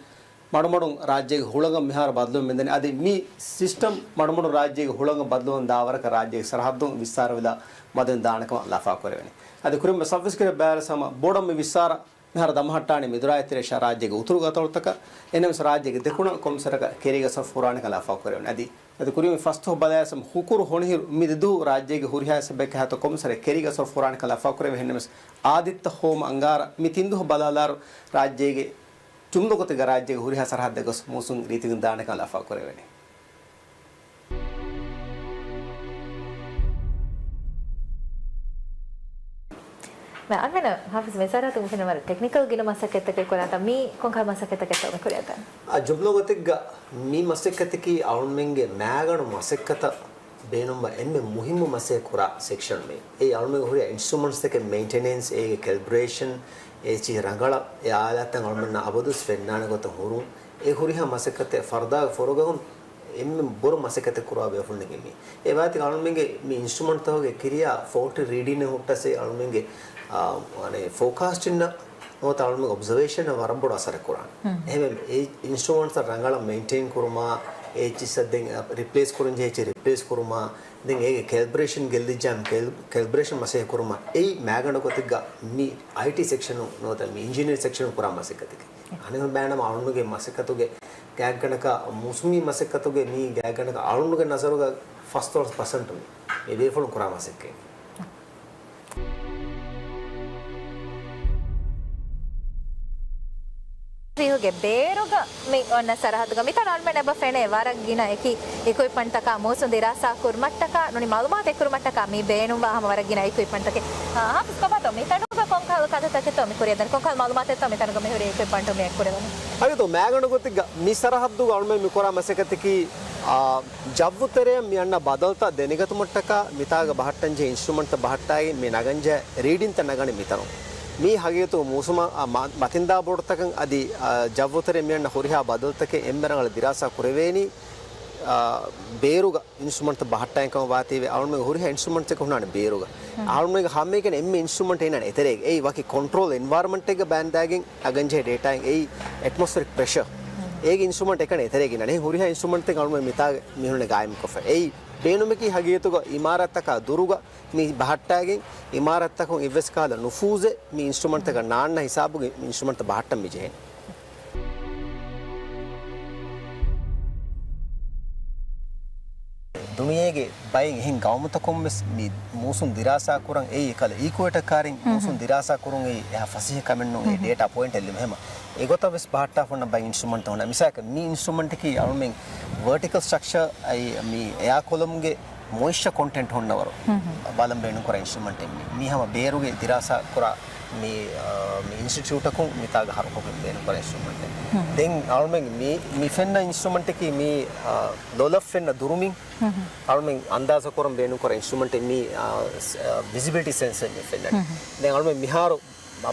މަޑުމަޑުން ރާއްޖޭގެ ހުޅަނގަށް މިހާރު ބަދަލުވެމެންދަނީ. އަދި މި ސިސްޓަމް މަޑުމަޑުން ރާއްޖޭގެ ހުޅަނގަށް ބަދަލުވަން ދާވަރަކަށް ރާއްޖޭގެ ސަރަހައްދުން ވިއްސާރަވެލާ މަދުވެން ދާނެ ކަމަށް ލަފާކުރެވެނީ. އަދި ކުރިން ސައްވީސް ގަޑި ބައިވެރިވެސް ހަމަ ބޮޑަށް މި ވިއްސާރަ މިހާރު ދަމަހައްޓާނީ މި ދުރާއިތުރޭ ރާއްޖޭގެ އުތުރު އަތޮޅުތަކަށް. އެހެންނަމަވެސް ރާއްޖޭގެ ދެކުނަށް ކޮންމެސް ވަރަކަށް ކެރީގަ ސަފަރު ކުރާނެ ކަމަށް ލަފާކުރެވެނީ. އަދި އަދި ކުރިން މި ފަސް ދުވަހު ބަލާލިޔަސް ހަމަ ހުކުރު ހޮނިހިރު މި ދެ ދުވަހު ރާއްޖޭގެ ހުރިހާ ހިސާބެއްގަ ހައްތަ ކޮންމެސް ވަރަކަށް ކެރީގަ ސަފަރު ކުރާނެ ކަމަށް ލަފާކުރެވޭ. އެހެންނަމަވެސް އާދިއްތަ ހޯމަ އަންގާރަ މި ތިން ދުވަހު ބަލާލާއިރު ރާއްޖޭގެ ޖުމްލަ ގޮތެއްގަ ރާއްޖޭގެ ހުރިހާ ސަރަހައްދެއް ގޮސް މޫސުން ރީތިކޮށް ދާނެ ކަމަށް ލަފާކުރެވެނީ. މި އަންހެނަށް ހާފިޒް މި ސަރަހައްދު މި ފެންނަ ވަރަށް ޓެކްނިކަލް ގިނަ މަސައްކަތްތަކެއް ކުރާތާ މީ ކޮންކަހަލަ މަސައްކަތްތަކެއްތޯ މި ކުރިޔަށް ދަނީ؟ އާ، ޖުމްލަ ގޮތެއްގަ މި މަސައްކަތަކީ އަޅުމެންގެ މާގަނޑު މަސައްކަތަށް ބޭނުންވާ އެންމެ މުހިއްމު މަސައްކަތް ކުރާ ސެކްޝަން މީ. އެއީ އަޅުމެންގެ ހުރިހާ އިންސްޓްރުމަންޓްސްތަކެއް މެއިންޓެނެންސް، އޭގެ ކެލިބްރޭޝަން، އެ ޗިހި ރަނގަޅަށް އެ އާލާތްތައް އަޅުމެންނަށް އަބަދުވެސް ފެންނާނެ ގޮތަށް ހުރުން. އެ ހުރިހާ މަސައްކަތެއް ފަރުދާގެ ފުރަގަހުން އެންމެ ބޮޑު މަސައްކަތެއް ކުރާ ބޭފުޅުންނެކޭ މީ. އެ ވާތީ އަޅުމެންގެ މި އިންސްޓްރުމަންޓްތަކުގެ ކިރިޔާ ފޯލްޓް ރީޑިންއެއް ހުއްޓަސް އެ އަޅުމެންގެ، އާ، އަނެއް ފޯކާސްޓިންއަށް ނުވަތަ އަޅުމެންގެ އޮބްޒަވޭޝަންއަށް ވަރަށް ބޮޑު އަސަރެއް ކުރާނެ. އެހެންވެ، އެ އިންސްޓްރުމަންޓްސް ރަނގަޅަށް މެއިންޓެއިން ކުރުމާ، އެ އެޗްއިސްއަށް ދެން ރިޕްލޭސް ކުރަން ޖެހޭ އެޗްއިސް ރިޕްލޭސް ކުރުމާ، ދެން އޭގެ ކެލިބްރޭޝަން ގެއްލިއްޖާމަ ކެލި-، ކެލިބްރޭޝަން މަސައްކަތް ކުރުމަށް އެއީ މާގަނޑު ގޮތެއްގަ މި އައިޓީ ސެކްޝަނުން ނުވަތަ މި އިންޖިނިއަރ ސެކްޝަނުން ކުރާ މަސައްކަތެކޭ. އަނެއް ބައިނަމަ އަޅުގަނޑުގެ މަސައްކަތުގެ ގާތްގަނޑަކަށް މޫސުމީ މަސައްކަތުގެ މީ ގާތްގަނޑަކަށް އަޅުގަނޑުގެ ނަޒަރުގަ ފަސްދޮޅަސް ޕަސެންޓު މި ބޭފުޅުން ކުރާ މަސައްކަތް. ރީހުގެ ބޭރުގަ މި އޮންނަ ސަރަހައްދުގަ މިތަނު އަޅުމެން އެބަ ފެނޭ ވަރަށް ގިނަ އެކި އިކުއިޕްމަންޓްތަކާ މޫސުން ދިރާސާ ކުރުމަށްޓަކާ ނޫނީ މައުލޫމާތު އެއްކުރުމަށްޓަކާ މި ބޭނުންވާ ހަމަ ވަރަށް ގިނަ އިކުއިޕްމަންޓްތަކެއް. އާ، ހާފިޒް ކޮބާތޯ މިތަނުގަ ކޮންކަހަލަ ކަންތައްތަކެއްތޯ މި ކުރިޔަށް ދަނީ؟ ކޮންކަހަލަ މައުލޫމާތެއްތޯ މިތަނުގަ މި ހުރި އިކުއިޕްމަންޓު މި އެއްކުރެވުނީ؟ ހަގީގަތުގަ މާގަނޑު ގޮތެއްގަ މި ސަރަހައްދުގަ އަޅުމެން މި ކުރާ މަސައްކަތަކީ، އާ، ޖައްވު ތެރެއަށް މި އަންނަ ބަދަލުތައް ދެނެގަތުމަށްޓަކާ މިތާގަ ބަހައްޓަންޖެހޭ އިންސްޓްރުމަންޓްތައް ބަހައްޓާގެން މި ނަގަންޖެހޭ ރީޑިންތައް ނަގަނީ މިތަނުން. މީ ހަގީގަތުގަ މޫސުމަށް، އާ، މަ-، މަތިންދާ ބޯޑުތަކަށް އަދި، އާ، ޖައްވު ތެރެއަށް މި އަންނަ ހުރިހާ ބަދަލުތަކެއް އެންމެ ރަނގަޅަށް ދިރާސާ ކުރެވޭނީ. އާ، ބޭރުގަ އިންސްޓްރުމަންޓްތައް ބަހައްޓާ ކަމަށް ވާތީވެ، އަޅުމެން ހުރިހާ އިންސްޓްރުމަންޓްތަކެއް ހުންނާނެ ބޭރުގަ. އަޅުމެންގެ ހަމައެކަނި އެންމެ އިންސްޓްރުމަންޓް އޭނާނެ އެތެރޭގަ. އެއީ ވަކި ކޮންޓްރޯލް އެންވަޔަރަމަންޓެއްގަ ބައިންދާގެން އަގަންޖެހޭ ޑޭޓާއިން އެއީ އެޓްމޮސްފެރިކް ޕްރެޝަ. އޭގެ އިންސްޓްރުމަންޓް އެކަނި އެތެރޭގަ އިންނާނެ. ހުރިހާ އިންސްޓްރުމަންޓްތަކެއް އަޅުމެން މިތާގަ މިހުންނެ ގާއިމްކޮށްފަ. އެއީ ބޭނުމަކީ ހަގީގަތުގަ އިމާރާތްތަކާ ދުރުގަ މި ބަހައްޓާގެން، އިމާރާތްތަކުން އެއްވެސް ކަހަލަ ނުފޫޒެއް މި އިންސްޓްރުމަންޓްތަކަށް ނާންނަ ހިސާބުގެ އިންސްޓްރުމަންޓްތައް ބަހައްޓަން މި ޖެހޭނެ. ދުނިޔޭގެ ބައެއް އެހެން ގައުމުތަކުން ވެސް މި މޫސުން ދިރާސާ ކުރަން އެއީ އެކަލަ އީކުއޭޓަރ ކާރިން މޫސުން ދިރާސާ ކުރުން އެއީ އެހާ ފަސޭހަ ކަމެއް ނޫން. އެ ޑޭޓާ ޕޮއިންޓް އެއްލުމެއް ހަމަ އެގޮތަށް ވެސް ބަހައްޓާފަ ހުންނަ ބައެއް އިންސްޓްރުމަންޓް ހުންނަ. މިސާލަކަށް މި އިންސްޓްރުމަންޓަކީ އަޅުމެން ވަރޓިކަލް ސްޓްރަކްޗަރ އައި މި އެއާ ކޮލަމްގެ މޮއިސްޗަ ކޮންޓެންޓް ހުންނަވަރު ބަލަން ބޭނުންކުރާ އިންސްޓްރުމަންޓެއް މި. މި ހަމަ ބޭރުގެ ދިރާސާ ކުރާ މި، އާ، މި އިންސްޓިޓިއުޓަކުން މިތާގަ ހަރުކޮށްގެން ބޭނުންކުރާ އިންސްޓްރުމަންޓެއް. ދެން އަޅުމެން މި، މި ފެންނަ އިންސްޓްރުމަންޓަކީ މި، އާ، ލޮލަށް ފެންނަ ދުރުމިން އަޅުމެން އަންދާޒަކުރަން ބޭނުންކުރާ އިންސްޓްރުމަންޓެއް މި، އާ، ވިޒިބިލިޓީ ސެންސަރ މި ފެންނަނީ. ދެން އަޅުމެން މިހާރު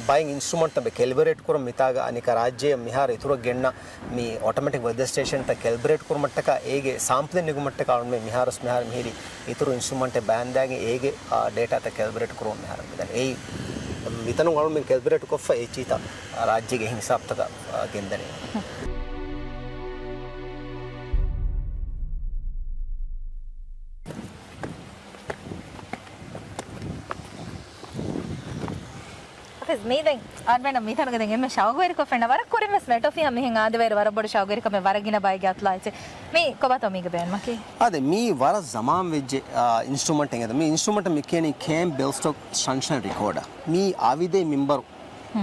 ބައެއް އިންސްޓްރުމަންޓްތައް މި ކެލިބަރޭޓް ކުރަން މިތާގަ އަނެކާ ރާއްޖެއަށް މިހާރު އިތުރަށް ގެންނަ މި އޮޓޮމެޓިކް ވެދަރ ސްޓޭޝަންތައް ކެލިބަރޭޓް ކުރުމަށްޓަކާ އޭގެ ސާމްޕްލެއް ނެގުމަށްޓަކާ އަޅުމެން މިހާރު، މިހާރު މިހިރީ އިތުރު އިންސްޓްރުމަންޓެއް ބައިންދާގެން އޭގެ، އާ، ޑޭޓާތައް ކެލިބަރޭޓް ކުރުމަށް މިހާރު މިދަނީ. އެއީ މިތަނުން އަޅުމެން ކެލިބަރޭޓް ކޮށްފަ އެއްޗިތައް ރާއްޖޭގެ ހިސާބުތަކަށް، އާ، ގެންދަނީ. އަފީޒް، މީ ދެން އަންނަ މިތަނުގަ ދެން އެންމެ ޝައުގުވެރިކޮށް ފެންނަ ވަރަށް ކުރިން ވެސް ނެޓް އޮފީހަށް މިހެން އާދެވޭރު ވަރަށް ބޮޑު ޝައުގުވެރިކަމެއް ވަރަށް ގިނަ ބައެއްގެ އަތުލާ އެއްޗެއް. މީ ކޮބާތޯ މީގެ ބޭނުމަކީ؟ އާދެ، މީ ވަރަށް ޒަމާން ވެއްޖެ، އާ، އިންސްޓްރުމަންޓެއް އެނގޭތަ؟ މި އިންސްޓްރުމަންޓަށް މި ކިޔަނީ ކޭމް ބެލްސްޓޮކް ސަންޝައިން ރިކޯޑަރ. މީ އަވިދޭ މިންވަރު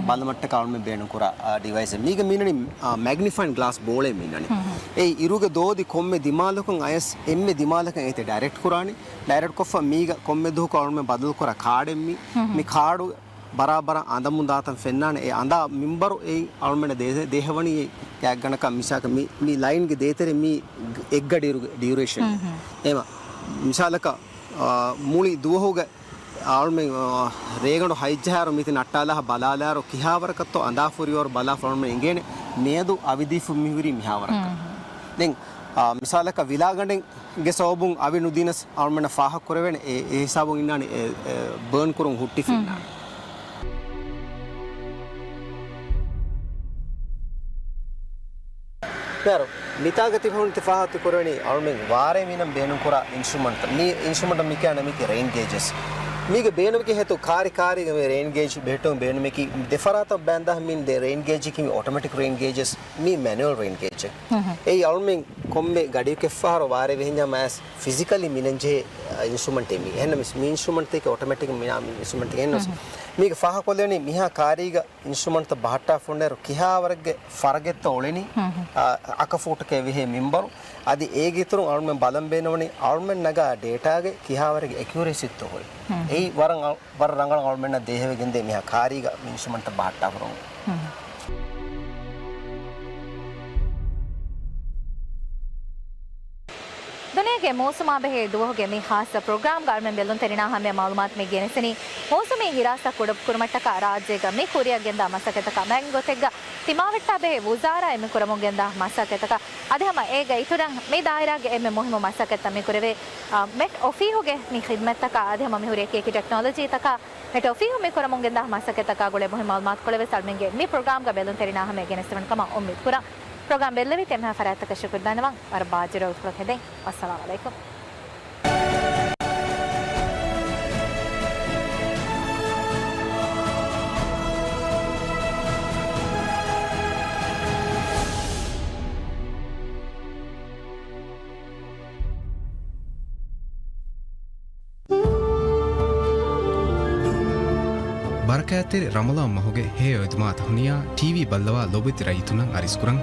ބަލަމަށްޓަކާ އަޅުމެން ބޭނުންކުރާ، އާ، ޑިވައިސް. މީގަ މިނަނީ، އާ، މެގްނިފައިން ގްލާސް ބޯޅަ މިނަނީ. އެ އިރުގެ ދޯދި ކޮންމެ ދިމާލަކުން އަޔަސް އެންމެ ދިމާލަކަށް އޭތެ ޑައިރެކްޓް ކުރާނީ. ޑައިރެކްޓް ކޮށްފަ މީގަ ކޮންމެ ދުވަހަކު އަޅުމެން ބަދަލުކުރާ ކާޑެއް މި. މި ކާޑު ބަރާބަރަށް އަނދަމުން ދާތަން ފެންނާނެ. އެ އަނދާ މިންވަރު އެއީ އަޅުމެން ދޭ-، ދޭހަވަނީ ގާތްގަނޑަކަށް. މިސާލަކަށް މި، މި ލައިންގެ ދޭތެރެ މީ އެއްގަޑިއިރުގެ ޑިއުރޭޝަން. އެމަ މިސާލަކަށް، އާ، މުޅި ދުވަހުގެ އަޅުމެން، އާ، ރޭގަނޑު ހަތްޖަހާއިރު މިތި ނައްޓާލާ ބަލާލާއިރު ކިހާވަރަކަށްތޯ އަނދާފުރިވަރު ބަލާފަ އަޅުމެން އެނގޭނެ މިއަދު އަވިދީފު މިހުރީ މިހާވަރަކަށް. ދެން، އާ، މިސާލަކަށް ވިލާގަނޑެއްގެ ސަބަބުން އަވި ނުދީނަސް އަޅުމެންނަށް ފާހަގަ ކުރެވޭނެ އެ، އެ ހިސާބުން އިންނާނެ އެ، އެ، ބާން ކުރުން ހުއްޓި ފިންނާނެ. މިހާރު މިތާގަ ތިބެހުން ތި ފާހަގަ ކުރެވެނީ އަޅުމެން ވާރޭ މީނަން ބޭނުންކުރާ އިންސްޓްރުމަންޓް. މި އިންސްޓްރުމަންޓަށް މި ކިޔާނެ މީކީ ރެއިން ގޭޖަސް. މީގެ ބޭނުމަކީ ހެތު ކާރި ކާރީގަ މި ރެއިން ގޭޖް ބެހެއްޓުން ބޭނުމަކީ ދެފަރާތަށް ބައިންދާ މި ދެ ރެއިން ގޭޖަކީ މި އޮޓޮމެޓިކް ރެއިން ގޭޖަސް، މީ މެނުއަލް ރެއިން ގޭޖެއް. އެއީ އަޅުމެން ކޮންމެ ގަޑިއަކު އެއްފަހަރު ވާރޭ ވެހިންޏާ މާސް ފިޒިކަލީ މިނަން ޖެހޭ އިންސްޓްރުމަންޓެއް މީ. އެހެންނަމަވެސް މި އިންސްޓްރުމަންޓްތަކެއް އޮޓޮމެޓިކް މި އިންސްޓްރުމަންޓެއް. އެހެންނަމަވެސް މީގެ ފާހަގަކޮށްލެވެނީ މިހާ ކާރީގަ އިންސްޓްރުމަންޓްތައް ބަހައްޓާފަ ހުންނައިރު ކިހާވަރެއްގެ ފަރަގެއްތޯ އުޅެނީ، އަ، އަކަފޫޓަކަށް ވެހޭ މިންވަރު. އަދި އޭގެ އިތުރުން އަޅުމެން ބަލަން ބޭނުންވަނީ އަޅުމެން ނަގާ ޑޭޓާގެ ކިހާވަރެއްގެ އެކިއުރެސީތޯ ހުރީ. އެއީ ވަރަށް އަ-، ވަރަށް ރަނގަޅަށް އަޅުމެންނަށް ދޭހަވެގެންދޭ މިހާ ކާރީގަ އިންސްޓްރުމަންޓްތައް ބަހައްޓާފަ ހުރުން. ދުނިޔޭގެ މޫސުމާ ބެހޭ ދުވަހުގެ މި ހާއްސަ ޕްރޮގްރާމްގަ އަޅުމެން ބެލުންތެރިންނާ ހަމަޔަށް މައުލޫމާތު މި ގެނެސްދިނީ، މޫސުމީ ދިރާސާ ކުޑަކުރުމަށްޓަކާ ރާއްޖޭގަ މި ކުރިއަށް ގެންދާ މަސައްކަތްތަކާ މައިން ގޮތެއްގަ ތިމާވެއްޓާ ބެހޭ ވުޒާރާއެއް މި ކުރަމުން ގެންދާ މަސައްކަތްތަކާ. އަދި ހަމަ އޭގެ އިތުރަށް މި ދާއިރާގެ އެންމެ މުހިއްމު މަސައްކަތްތައް މި ކުރެވޭ، އާ، މެޓް އޮފީހުގެ މި ޚިދްމަތްތަކާ އަދި ހަމަ މިހުރި އެކިއެކި ޓެކްނޮލޮޖީތަކާ މެޓް އޮފީހުން މި ކުރަމުން ގެންދާ މަސައްކަތްތަކާ ގުޅޭ މުހިން މައުލޫމާތުކޮޅެއް ވެސް އަޅުމެންގެ މި ޕްރޮގްރާމްގަ ބެލުންތެރިންނާ ހަމަޔަށް ގެނެސްދެވުނު ކަމަށް އުއްމީދު ކުރަން. ޕްރޮގްރާމް ބެއްލެވީތީ އެންމެހާ ފަރާތްތަކަށް ޝުކުރު ދަންނަވަން. ވަރަށް ބާއްޖަވެރި ވަގުތުކޮޅަކަށް ހެދެން. އައްސަލާމް އަލައިކުމް. ބަރަކާތްތެރި ރަމަޟާން މަހުގެ ހެޔޮ އެދުމާ ތަހުނިޔާ ޓީވީ ބައްލަވާ ލޯބިވެތި ރައްޔިތުންނަށް އަރިސްކުރަން.